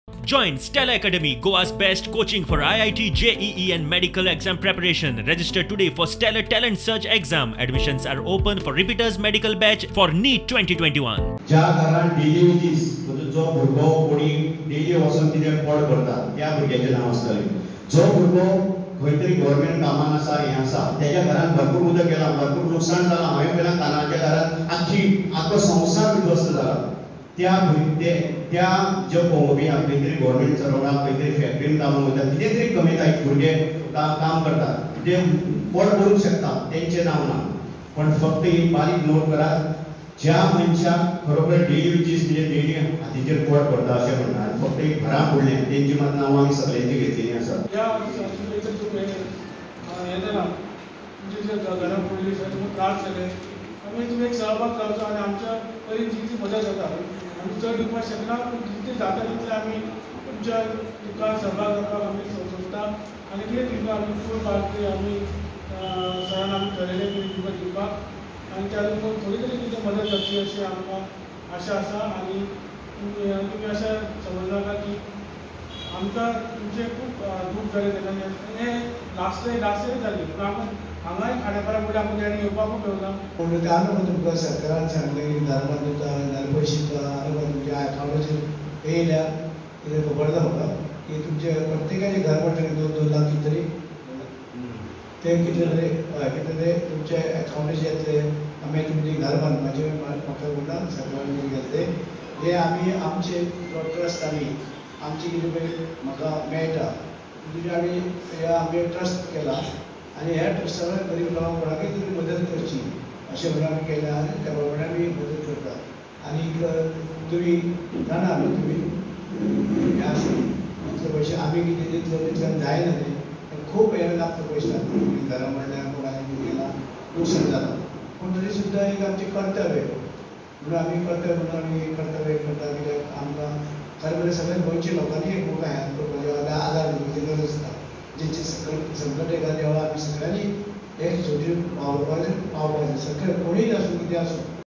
Join Stella Academy, Goa's best coaching for IIT, JEE and medical exam preparation. Register today for Stellar Talent Search exam. Admissions are open for repeaters medical batch for NEET 2021. ज्या घरान daily wages म्हणजे जो भुरगो कोणी daily वचून कितें पोट भरता त्या भुरग्याचें नांव आसतलें. जो भुरगो खंय तरी गव्हर्मेंट कामान आसा हें आसा तेज्या घरान भरपूर उदक गेलां, भरपूर लुकसाण जालां. हांवें पळयलां तानाच्या घरान आख्खी आख्खो संवसार उद्ध्वस्त जाला. त्या त्या ज्यो कोंबी खंय तरी गव्हर्मेंट चलवना, खंय तरी फॅक्टरीन कामाक वयता, कितें तरी कमयता, भुरगे काम करतात ते पोट भरूंक शकता, तेंचें नांव ना. पण फक्त एक बारीक नोट करात, ज्या मनशाक खरोखर डेली वेजीस म्हणजे डेली हातीचेर पोट भरता अशें म्हणटा आनी फक्त एक घरां पडलें तेंची मात नांवां आमी सगळ्यांची घेतलेली आसा. हें जालां तुमची जे घरां पडली तुमकां त्रास जाले, आमी तुमी एक सहभाग जावचो आनी आमच्या परीन जितली मदत जाता आमी चड दिवपाक शकना, पूण जितली जाता तितले आमी तुमच्या दुकान सहभाग जावपाक आमी सोदता आनी कितें तुमकां आमी फूल पार्टी आमी सरान आमी ठरयलें कितें तुमकां दिवपाक आनी त्या तुमकां थोडी तरी कितें मदत जातली अशी आमकां आशा आसा. आनी तुमी अशें समजनाका की आमकां तुमचें खूब दूख जालें तेन्ना, हें लास्ट लास्ट जालें पूण आमकां हांगाय खांडेपारा फुडें आमकां तेणी येवपाकूय मेळना. पूण आनी तुमकां सरकारान सांगलें की घरां दिता नाल्यार पयशे दिता, आनी तुमच्या अकावंटाचेर येयल्या कितें खबर ना म्हाका की तुमचे प्रत्येकाचें घर पडटलें 2-2 लाख कितें तरी ते कितें तरी हय कितें तरी तुमच्या अकावंटाचेर येतले. आमी तुमचें घर बांदपाचें म्हाका खबर ना सरकारान कितें केलें तें. हें आमी आमचे ट्रस्ट आमी आमचें कितें पळय म्हाका मेळटा म्हणजे आमी हे आमी ट्रस्ट केला आनी ह्या ट्रस्टान गरीब लोकांक कोणाकय तरी मदत करची अशें म्हणून आमी केलें आनी त्या प्रमाणे आमी मदत करता. आनीक तुमी जाणा न्हू तुमी हें आसा इतले पयशे आमी कितें दितले तितल्यान जायना न्ही, खूब हें लागता पयशे लागता घरां म्हणल्यार कोणाक कितें केलां लुकसाण जालां, पूण तरी सुद्दां एक आमचें कर्तव्य म्हणून आमी कर्तव्य म्हणून आमी कर्तव्य करता. कित्याक आमकां खरें म्हणल्यार सगळ्या गोंयच्या लोकांनी एकमेकांक हेल्प करपाचें आदार दिवपाची गरज आसता. जेंचे संकट येता तेवा आमी सगळ्यांनी एक छोटी पावपाक पावपाचें, सगळे कोणीय आसूं कितें आसूं.